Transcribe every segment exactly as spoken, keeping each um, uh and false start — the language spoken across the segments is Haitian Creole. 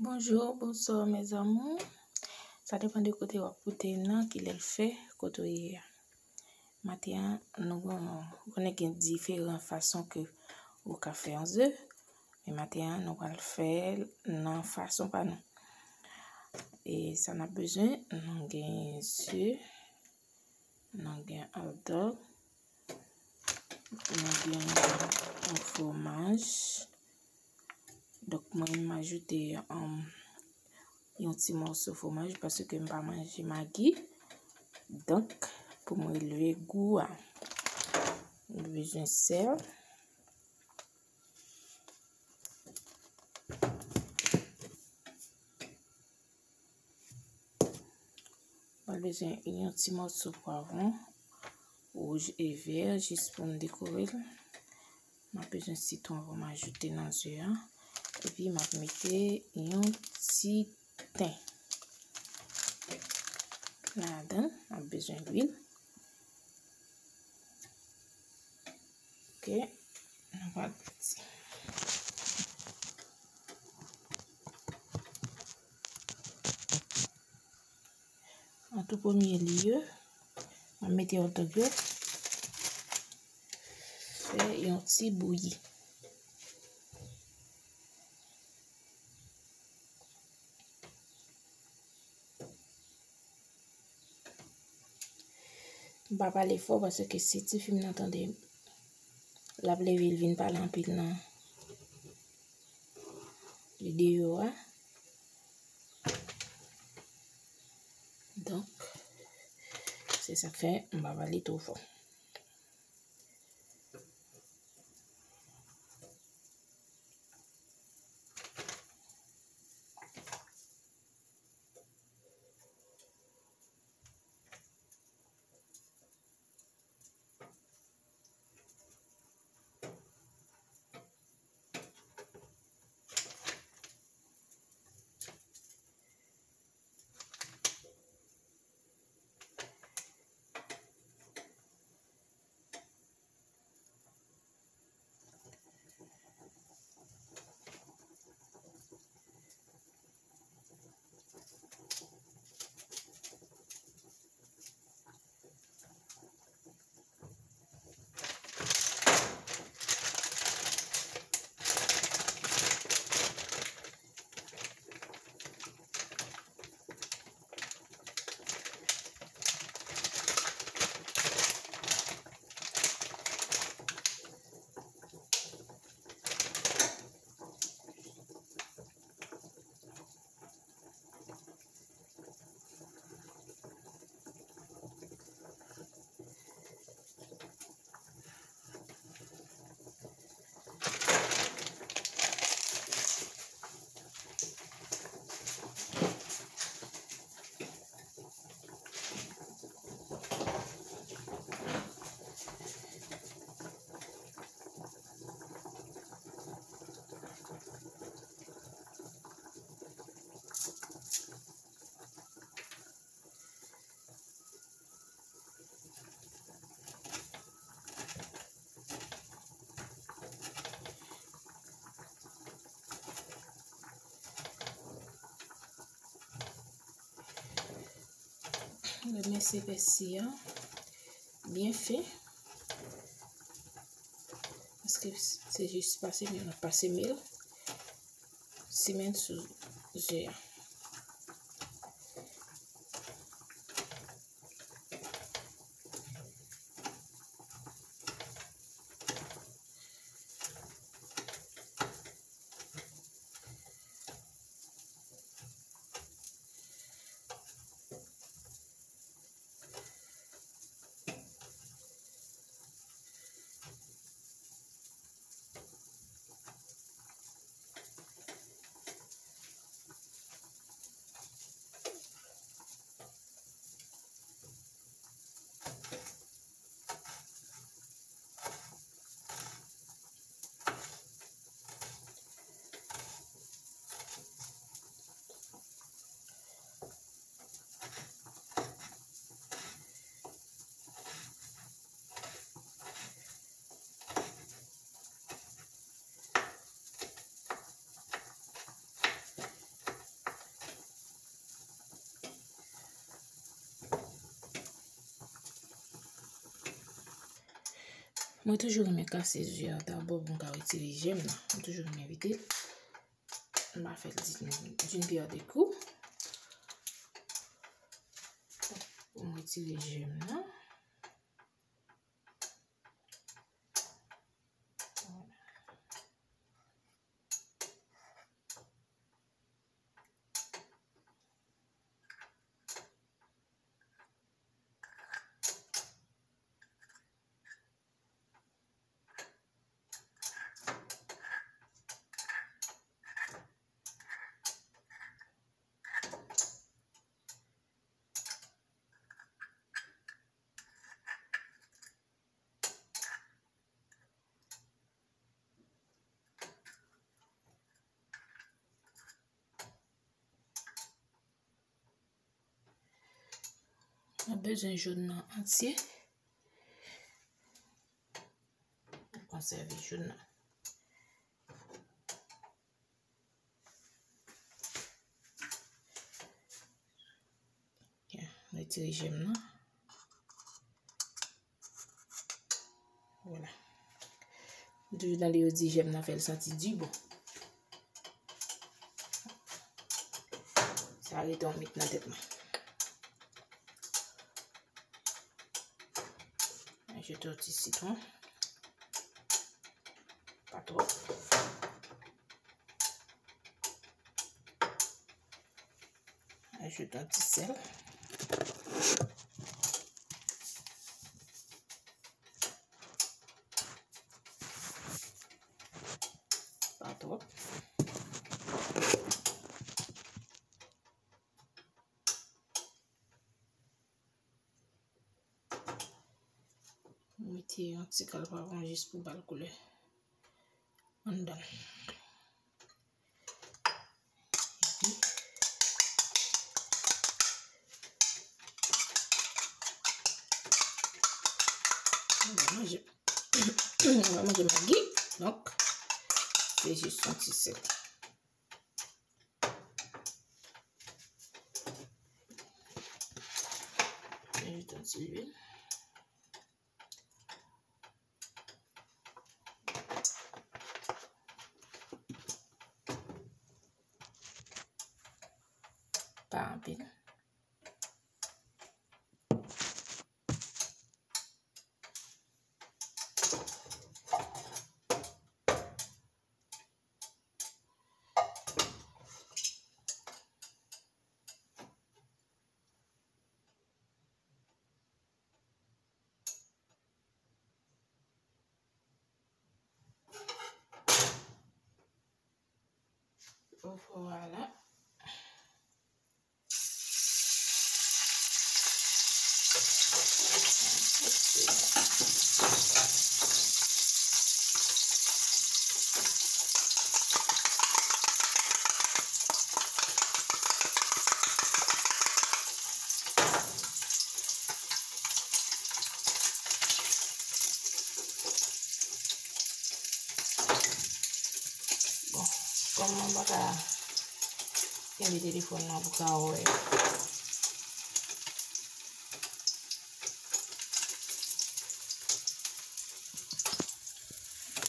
Bonjou, bonswa, mes amours. Sa depann de kote w ap koute m nan, kilè l fè, kote w ye a. Maten an, nou gon, ou konnen gen diferan fason ke ou ka fè yon ze. Men maten an, nou pral fè l nan fason pa nou. E sa n ap bezwen, nou gen ze, nou gen hot dog, nou gen yon fwomaj. Donk, mwen, m ajoute, um, yon ti mòso fwomaj paske m pa manje magi. Donk, pou m elve gou a, m bezwen sèl. Mwen bezwen yon ti mòso pwavwon wouj e vè jis pou m dekore l. M ap bezwen sitwon pou m ajoute nan ze a. Epi m ap mete yon ti ten ladan l. M ap bezwen lwil. Ok, nou pral pati. An tou premye lye, mwen mete hot dog yo, fè yon ti bouyi. M pa pale fò paske si tifi m nan tande, l ap leve l vin pale anpil nan videyo a. Donk, se sa k fè m pa pale twò fò. Remèsye pèsi a byen fen. Paske se jis pase men, pase men l. Simen sou ze a. Mwen toujou renmen kase ze a dabò pou m ka retire jèm nan. Mwen toujou renmen evite l. M pa fè l d'une pierre deux coups. Pou m retire jèm nan. Mwen bezwen jòn nan antye. Mwen konsève jòn nan. Ok, retire jèm nan. Vwala. M toujou tande yo di jèm nan fè l santi di bon. Sa rete yon mit nan tèt mwen. Ajoute yon ti sitwon. Pa twòp. Ajoute yon ti sèl. Pa twòp. Mete yon ti kal pwavwon jis pou ba l koulè anndan. Epi, mwen manje, mwen manje magi, donk, se jis yon ti sèl. Ajoute yon ti lwil. Pa anpil. Vwala. Bon, kòm mwen pa ka kenbe telefòn nan pou ka wè.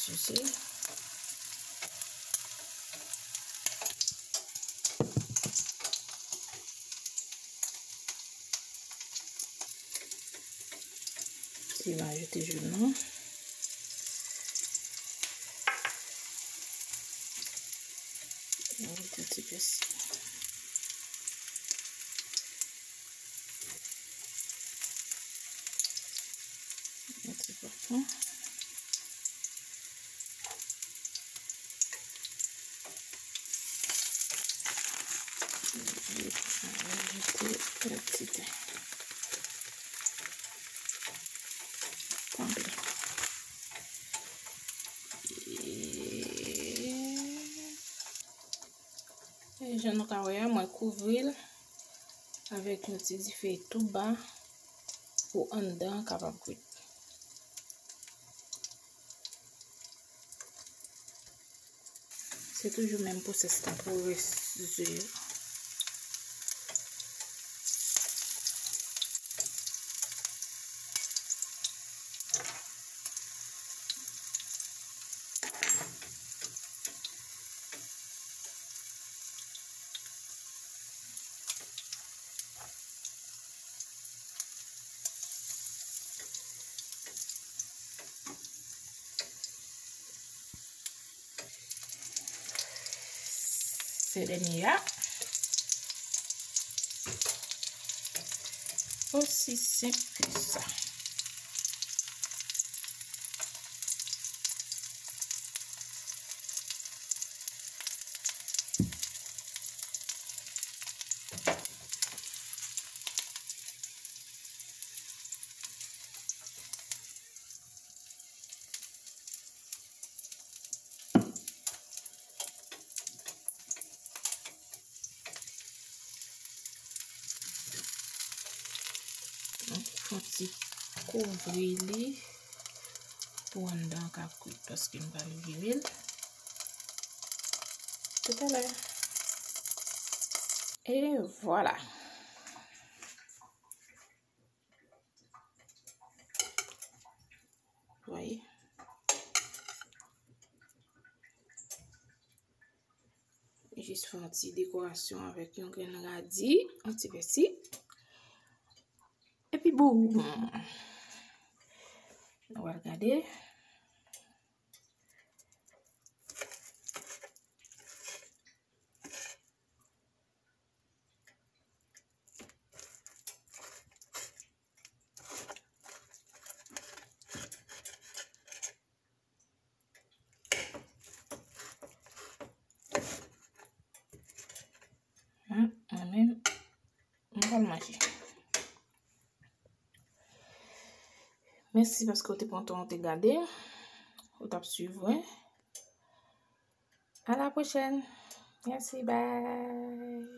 Sisi. Si m ajoute jòn nan. Mwen mete yon ti pèsi. Yon ti pwason. Mete yon ti ten. Tanpri. E, e jan nou ka wè a, mwen kouvri l avèk yon ti dife tou ba pou anndan an kapab kwit. Se toujou menm pwosès la pou rès ze yo. Se dènye a. Osi senp ke sa. Donk, fè yon ti kouvri li pou anndan an ka kwit, paske m pral vire l toutalè. E vwala. Voyez. Jis fè yon ti dekorasyon avèk yon grenn radi, yon ti pèsi. Epi boum! Nou pral gade. Hmm, mwen menm, m pral manje. Mèsi paske w te pran tan w te gade, ou t ap swiv mwen. À la prochaine. Merci, bye.